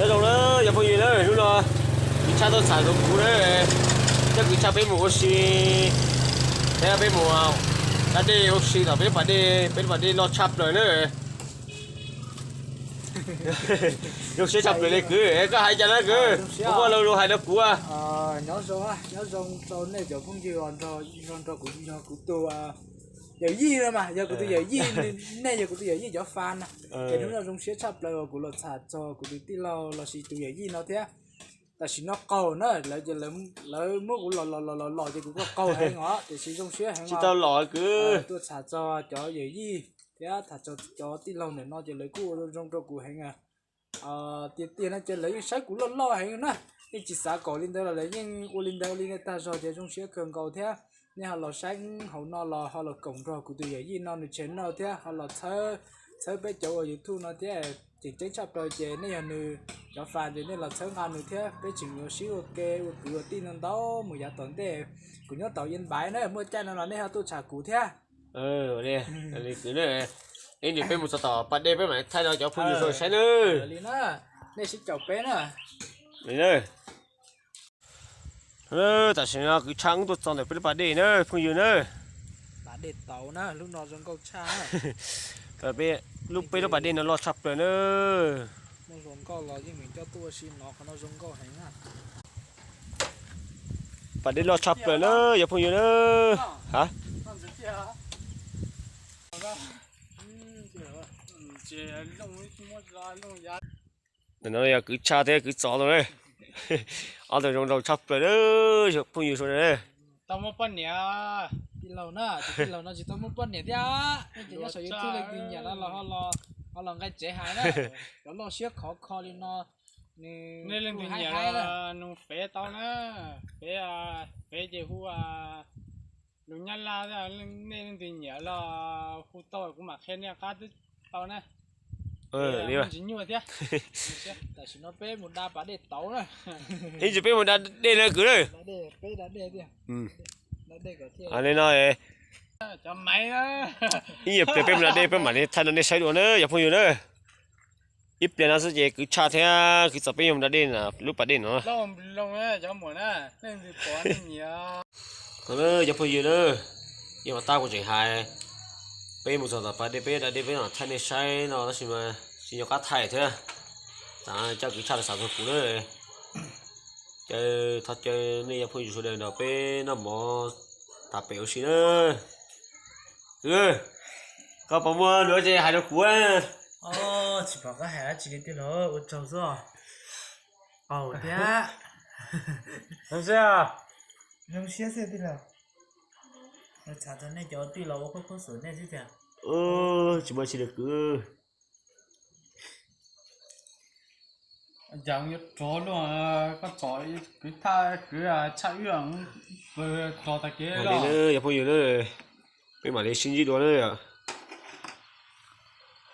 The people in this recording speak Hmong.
Nyob zoo na cov phooj ywg na, hnub no kuv tshaj tuaj txham rau kuv na, coj kuv tshaj peb mus ua si, thiab peb mus da dej ua si tom peb lub pas dej, peb lub pas dej loj tshaj plaws na. Zoo siab tshaj plaws li kwv, koj hais cas na kwv? Muaj lus hais rau kuv. Nyob zoo, nyob zoo rau nej cov phooj ywg nrog nrog kuv, yog kuv tus yawm yij no mas, yog kuv tus yawm yij, nej yog kuv tus yawm yij cov fans na. Es hnub no zoo siab tshaj plaws uas kuv los txham txog kuv tus tij laug los sis tus yawm yij no thiab. Tam sim no qaug na, lawv ces lawv muab kuv los los los los los ces kuv kuj qaug heev os, tiam sis zoo siab heev tsis tau los kwv. Tuaj txham txog cov yawm yij thiab tham txog cov tij laug ntawm no ces lawv kuj ua zoo rau kuv heev. Tiag tiag no ces lawv yeej saib kuv loj loj heev na, yeej tsis xav kom li ntawd los lawv yeej ua li ntawd ua li ntawd tag zog ces zoo siab kawg nkaus thiab. Nej ho los saib hauv no los ho los koom nrog kuv tus yawm yij no nws channel thiab ho los txhawb peb cov ua YouTube no thiab. Tseem ceeb tshaj plaws ces nej yog nws cov fans ces nej los txhawb nqa nws thiab peb tseem yuav sib ua ke ua kwv ua tij no ntau mus yav tom ntej. Kuv nyob tom Yên Bái na, muaj caij no los nej ho tuaj tsham kuv thiab. Li kwv na, ib ntsis peb mus txog tom pas dej peb mam thaij rau cov phooj ywg saib na. Li na, nej sib caum peb na. Tam sim no kwv tshaj wb tuaj txog ntawm peb lub pas dej na phooj ywg na. Pas dej tauv na, lub no zoo nkauj tshaj. Lub peb lub pas dej no loj tshaj plaws na. Muaj zoo nkauj los yeej meem coj tuaj ua si no, qhov no zoo nkauj heev na. Pas dej loj tshaj plaws na yog phooj ywg na. Ha, ntawm no yog kwv tshaj thiab kwv txov tau na. Ob tug zoo nraug tshaj plaws na, phooj ywg sawv daws na. Tau muaj poj niam. Tij laug na, tus tij laug no tsis tau muaj poj niam thiab, nej cov nyob saum YouTube leej twg nyiam no los ho los nqe tsev hais na. Cov loj siab khov kho li no, nej leej twg nyiam los nug fev tau na, fev, fev ces hu lus Nyab Laj, nej leej twg nyiam los hu tau kuv mam qhia nej qab twb tau na. Ntsis nyuaj thiab. Tam sim no peb mus da pas dej tauv na. Ib ntsis peb mus da dej na kwv na. Li no, ib yam pliag peb mus da dej peb mam li thaij rau nej saib dua na yog phooj ywg na. Ib pliag no xwb ces kwv tshaj thiab kwv txov peb yuav mus da dej lub pas dej no. Cov phooj ywg na, yeej qhov tab kuv tseem hais, peb mus txog tom pas dej peb da dej peb mam thaij nej saib no tab sis mas tsis nco qab thaij thiab. Tam coj kwv tshaj los xav txog kuv na. Caw, thov caw nej cov phooj ywg sawv daws nrog peb noj mov tas pem ua si na. Koj puas muaj lus ces hais rau kuv. Tsis pom koj hais dab tsi li tij laug, ua tsaug xwb. Qaug thiab. Zoo siab xwb tij laug. Txham txog nej cov tij laug ua khuab khuab xim nej xwb tiag. Tsis muaj tsis li kwv. Cas yuav rov luaj, koj txom kwv thaj kwv tshaj wb pawg rog tag kev li. Yog phooj ywg na, peb mam li sib ntsib dua na.